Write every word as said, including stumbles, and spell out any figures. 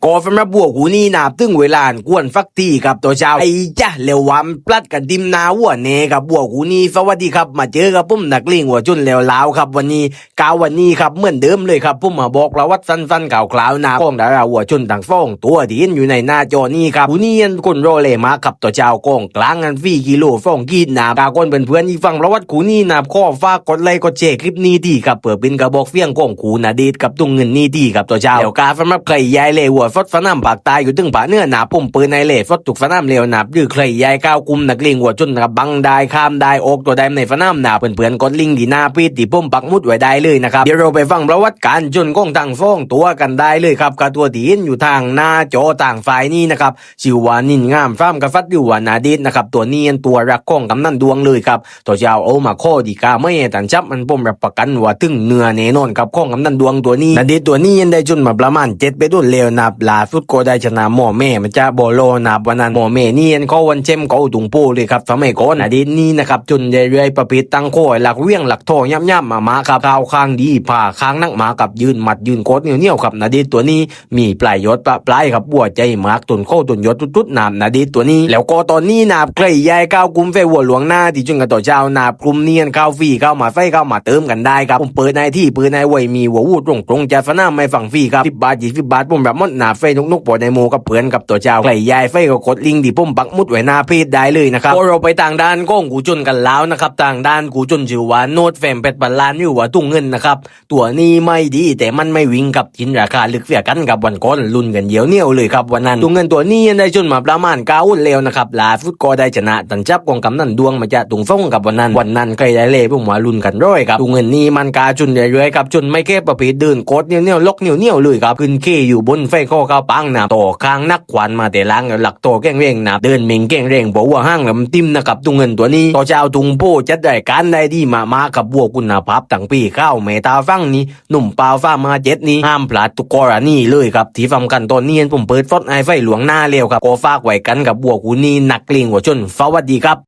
ก็สำหรับวัวคู่นี้นะครับ เถิงเวลาอันควรฟักทีครับต่อเจ้า ไอ้จ๊ะ แล้ววามปลัดกันติมหน้าวัวแน่ครับ วัวคู่นี้ สวัสดีครับ มาเจอกับผมนักเลงวัวชนแล้วลาวครับ วันนี้ กาวันนี้ครับ เหมือนเดิมเลยครับ ผมมาบอกประวัติสั้นๆคร่าวๆนะครับ ของดาราวัวชนทั้งสองตัวที่เห็นอยู่ในหน้าจอนี้ครับ คู่นี้อันคนรอแลมากครับต่อเจ้า กองกลางอันฟรีกิโลสองขีดนะครับ กาก่อนเพื่อนๆอีกฟังประวัติคู่นี้นะครับ ขอฝากกดไลค์กดแชร์คลิปนี้ทีครับ เพื่อเป็นกระบอกเสียงของคู่ณเดชน์กับตุงเงินนี้ทีครับต่อเจ้า แล้วกาสำหรับใครยายแลวัวสดสนามภาคใต้อยู่เถิงภาคเหนือนะครับ ผมเปิดให้แลสดทุกสนามแล้วนะครับ หรือใครยายก้าวกุมนักเลงวัวชนนะครับ บังได้ข้ามได้ออกตัวได้ในสนามนะครับ เพื่อนๆกดลิงก์ที่หน้าเพจที่ผมปักหมุดไว้ได้เลยนะครับ เดี๋ยวเราไปฟังประวัติการชนของทั้งสองตัวกันได้เลยครับ กาตัวที่เห็นอยู่ทางหน้าจอทางฝ่ายนี้นะครับ ชื่อว่านินงามสามกษัตริย์หรือว่าณเดชน์นะครับ ตัวนี้อันตัวรักของกำนันดวงเลยครับ ต่อเจ้าเอามาข้อดีกาไม่ให้ตันจับมันผมรับประกันว่าเถิงเนื้อแน่นอนครับ ของกำนันดวงตัวนี้ ณเดชน์ตัวนี้อันได้ชนมาประมาณเจ็ดแปดหนแล้วนะครับ ล่าสุดก็ได้ชนะหมอแม่มันจะบ่รอนะครับ วันนั้นหมอแม่นี่อันเขาวันแชมป์เขาตุงโพเลยครับ สมัยก่อนณเดชน์นี้นะครับ ชนเรื่อยๆประเภทตั้งข้อหลักเหวียงหลักท่อย้ำๆมาๆครับ ข้าวข้างดีผ่าข้างนักมาครับ ยืนหมัดยืนกอดเหนียวๆครับ ณเดชน์ตัวนี้ มีปลายยอดประปลายครับ หัวใจมากตนเข้าตนยอดตุ๊ดๆนะครับ ณเดชน์ตัวนี้ แล้วก็ตอนนี้นะครับ ใครยายก้าวกุมแฟวัวหลวงหน้าที่ชนกันต่อเจ้านะครับ กลุ่มนี้อันข้าวฟรีเข้ามาใส่เข้ามาเติมกันได้ครับ ผมเปิดในที่เปิดในไว้มีหัวหูตรงๆจะสนามไม่ฟังฟรีครับ สิบบาทยี่สิบบาทผมรับหมดนะครับ ใส่นกๆปอดในหมู่กับเพื่อนกับต่อเจ้า ใครยายใส่ก็กดลิงก์ที่ผมปักหมุดไว้หน้าเพจได้เลยนะครับ ก็เราไปทางด้านของคู่ชนกันแล้วนะครับ ทางด้านคู่ชนชื่อว่าโนดแฟมเพชรพันล้านหรือว่าตุงเงินนะครับ ตัวนี้ไม่ดีแต่มันไม่วิ่งครับ กินราคาลึกเสียกันครับ วันก่อนลุ้นกันเดียวเหนียวเลยครับ วันนั้นตุงเงินตัวนี้อันได้ชนมาประมาณเก้าหนแล้วนะครับ ล่าสุดก็ได้ชนะตันจับของกำนันดวงมาจากตุงสงครับ วันนั้น วันนั้นใครได้เลยผมว่าลุ้นกันร้อยครับ ตุงเงินนี้มันกาชนเรื่อยๆครับ ชนไม่แค่ประเภทเดินกอดเหนียวๆล็อกเหนียวๆเลยครับ ขึ้นเคอยู่บนไฟข้อข้าวปังนะครับ ต่อข้างนักขวานมาแต่หลัง หลักต่อแข็งแรงนะครับ เดินเม่งแข็งแรงเพราะหัวห้างลำติมนะครับ ตุงเงินตัวนี้ ต่อเจ้าตุงโพจัดรายการได้ดีมากๆครับ วัวคุณภาพทั้งปีข้าวแม่ตาฟังนี้ หนุ่มเปาฟ้ามาเจ็ดนี้ ห้ามพลาดทุกกรณีเลยครับ ที่สำคัญตอนนี้ผมเปิดสดให้ไฟหลวงหน้าแล้วครับ ก็ฝากไว้กันกับวัวคู่นี้ นักเลงวัวชน สวัสดีครับ